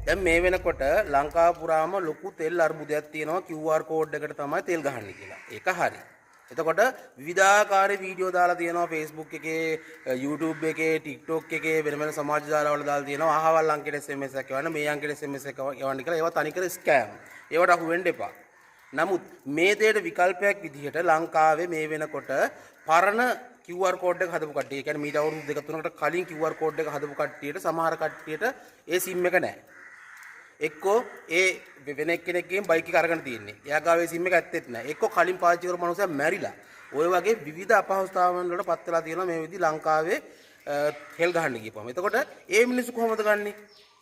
දැන් මේ වෙනකොට ලංකාව පුරාම ලොකු තෙල් අර්බුදයක් තියෙනවා. QR code එකට තමයි තෙල් ගහන්නේ කියලා. ඒක හරි. එතකොට විවිධාකාර වීඩියෝ දාලා තියෙනවා Facebook එකේ, YouTube එකේ, TikTok එකේ, වෙන වෙන සමාජ ජාලවල දාලා තියෙනවා. අහවල් අංකෙට SMS එකක් එවන්න, මේ අංකෙට SMS එකක් එවන්න කියලා. ඒවා තනිකර ස්කෑම්. ඒවට අහු වෙන්න එපා. නමුත් මේ දෙයට විකල්පයක් විදිහට ලංකාවේ මේ වෙනකොට පරණ QR code එක හදපු කට්ටිය, ඒ කියන්නේ මීට අවුරුදු දෙක තුනකට කලින් QR code එක හදපු කට්ටියට, සමහර කට්ටියට ඒ සිම් එක නැහැ. එක්කෝ ඒ වෙන එක්කෙනෙක්ගෙන් බයික් එක අරගෙන තියෙන්නේ. එයා ගාව ඒ සිම් එක ඇත්තෙත් නැහැ. එක්කෝ කලින් පාවිච්චි කරපු මනුස්සයා මැරිලා. ඔය වගේ විවිධ අපහසුතාවන් වලට පත් වෙලා තියෙනවා මේ විදි ලංකාවේ තෙල් ගහන්න ගියපුවම. එතකොට ඒ මිනිස්සු කොහොමද ගන්නෙ?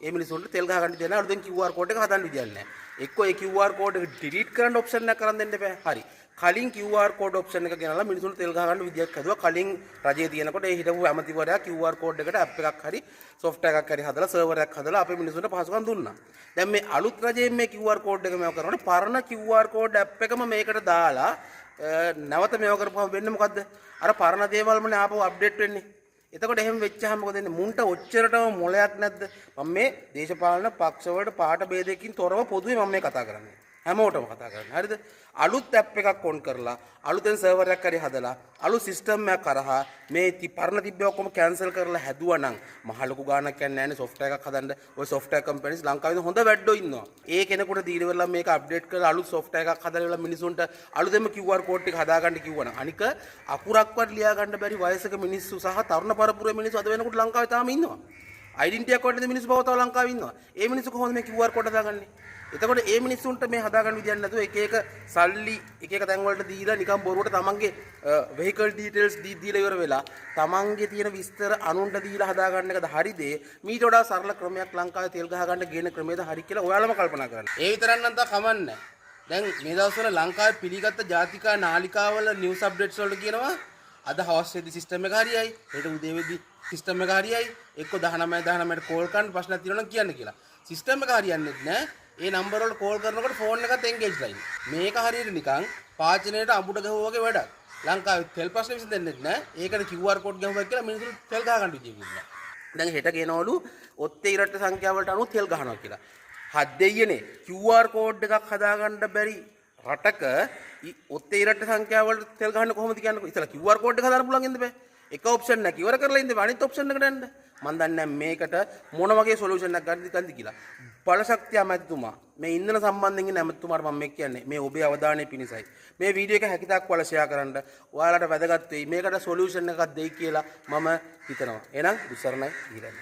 ඒ මිනිස්සුන්ට තෙල් ගහ ගන්න දෙන්න අලුතෙන් QR code එක හදන්න විදියක් නැහැ. එක්කෝ ඒ QR code එක ඩිලීට් කරන්න ඔප්ෂන් එකක් කරන් දෙන්න එපා. හරි. කලින් QR code option එක ගෙනල්ලා මිනිසුන්ට තෙල් ගහ ගන්න විදියක් හදුවා. කලින් රජයේ තියෙනකොට ඒ හිටපු ඇමතිවරයා QR code එකට ඇප් එකක් හරි සොෆ්ට්වෙයාර් එකක් හරි හදලා, සර්වර් එකක් හදලා අපේ මිනිසුන්ට පහසුකම් දුන්නා. දැන් මේ අලුත් රජයෙන් මේ QR code එක මේව කරනකොට පරණ QR code app එකම මේකට දාලා නැවත මේව කරපුවම වෙන්නේ මොකද්ද? අර පරණ දේවල්මනේ ආපහු අප්ඩේට් වෙන්නේ. එතකොට එහෙම වෙච්චාම මොකද වෙන්නේ? මුන්ට ඔච්චරටම මොලයක් නැද්ද? මම මේ දේශපාලන පක්ෂවලට පාට භේදයකින් තොරව පොදුවේ මම මේ කතා කරන්නේ. හැමෝටම කතා කරන්නේ. හරිද? අලුත් ඇප් එකක් ඔන් කරලා, අලුතෙන් සර්වර් එකක් හරි හදලා, අලුත් සිස්ටම් එකක් කරහා මේ පරණ තිබ්බ ඔක්කොම කැන්සල් කරලා හැදුවා නම් මහ ලොකු ගාණක් යන්නේ නැහැනේ සොෆ්ට්වෙයාර් එකක් හදන්න. ඔය සොෆ්ට්වෙයාර් කම්පැනිස් ලංකාවේ හොඳ වැඩ්ඩෝ ඉන්නවා. ඒ කෙනෙකුට දීලා ඉවරලා මේක අප්ඩේට් කරලා අලුත් සොෆ්ට්වෙයාර් එකක් හදලා ඉවරලා මිනිසුන්ට අලුතෙන්ම QR code ටික හදාගන්න කිව්වනම්, අනික අකුරක්වත් ලියා ගන්න බැරි වයසක මිනිස්සු සහ තරුණ පරපුරේ මිනිස්සු අද වෙනකොට ලංකාවේ තාම ඉන්නවා. අයිඩෙන්ටිටි එකක් වගේ මිනිස්සු බව තව ලංකාවේ ඉන්නවා. ඒ මිනිස්සු කොහොමද මේ QR code හදාගන්නේ? එතකොට ඒ මිනිස්සුන්ට මේ හදාගන්න විදියක් නැතුව එක එක සල්ලි එක එක තැන් වලට දීලා, නිකන් බොරුවට තමන්ගේ වෙහිකල් ඩීටේල්ස් දී දීලා ඉවර වෙලා, තමන්ගේ තියෙන විස්තර අනුන්ට දීලා හදාගන්න එකද හරි දේ? මීට වඩා සරල ක්‍රමයක් ලංකාවේ තෙල් ගහ ගන්න ගේන ක්‍රමයද හරි කියලා ඔයාලම කල්පනා කරන්න. ඒ විතරක් නම් තා කමන්නේ. දැන් මේ දවස්වල ලංකාවේ පිළිගත්ත ජාතික නාලිකාවල නිවුස් අප්ඩේට්ස් වලට කියනවා අද හවස් වෙද්දි සිස්ටම් එක හරියයි, හෙට උදේ වෙද්දි සිස්ටම් එක හරියයි, එක්ක 19 19ට කෝල් කරන්න ප්‍රශ්නක් තියෙනවා නම් කියන්න කියලා. සිස්ටම් එක හරියන්නේ නැහැ. ඒ නම්බර් වලට කෝල් කරනකොට ෆෝන් එකත් එන්ගේජ් ලා ඉන්නේ. මේක හරියට නිකන් පාචනයට අඹුඩ ගැහුවා වගේ වැඩක්. ලංකාවේ තෙල් ප්‍රශ්න විසඳෙන්නේ නැහැ. ඒකට QR code ගැහුවා කියලා මිනිස්සු තෙල් ගහ ගන්න විදියකුත් නැහැ. දැන් හෙට ගෙනවලු ඔත්තේ ඉරට්ට සංඛ්‍යාව වලට අනුව තෙල් ගහනවා කියලා. හත් දෙයියනේ, QR code එකක් හදාගන්න බැරි රටක ඔත්තේ ඉරට්ට සංඛ්‍යාව වලට තෙල් ගහන්න කොහොමද කියන්නේ? ඉතලා QR code එක හදාන්න පුළුවන් ඉන්න බෑ. එක ඔප්ෂන් එකක් ඉවර කරලා ඉන්න බෑ. අනිත් ඔප්ෂන් එකට යන්න. මන් දන්නේ නැහැ මේකට මොන වගේ සොලියුෂන් එකක් ගන්නද ගන්නද කියලා. බලශක්ති ඇමතිතුමා, මේ ඉන්ධන සම්බන්ධයෙන් ඉන්න ඇමතිතුමාට මම මේ කියන්නේ මේ ඔබේ අවධානය පිණිසයි. මේ වීඩියෝ එක හැකිතාක් ඔයාලා ෂෙයා කරන්න. ඔයාලට වැදගත් වෙයි. මේකට සොලියුෂන් එකක් දෙයි කියලා මම හිතනවා. එහෙනම් බුදුසරණයි, ගිහින්.